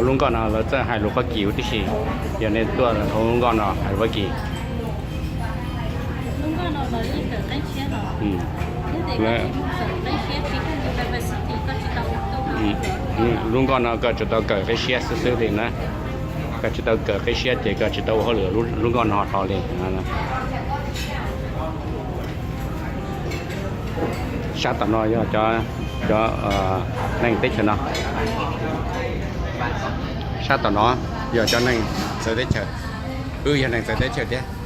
Lub nkoj no lawv txawj hais lus Fab Kis huv tib si, yog nej tuaj lub nkoj no hais lus Fab Kis. Lub nkoj no koj tsuas tau kawm qib siab xwb xwb li na. Koj tsis tau kawm qib siab ces koj tsis tau ua hauj lwm lub nkoj no hlo li. Sab tom no yog cov, cov neeg teb chaws no. Sab tom no yog cov neeg txawv teb chaws. Wb yog neeg txawv teb chaws thiab.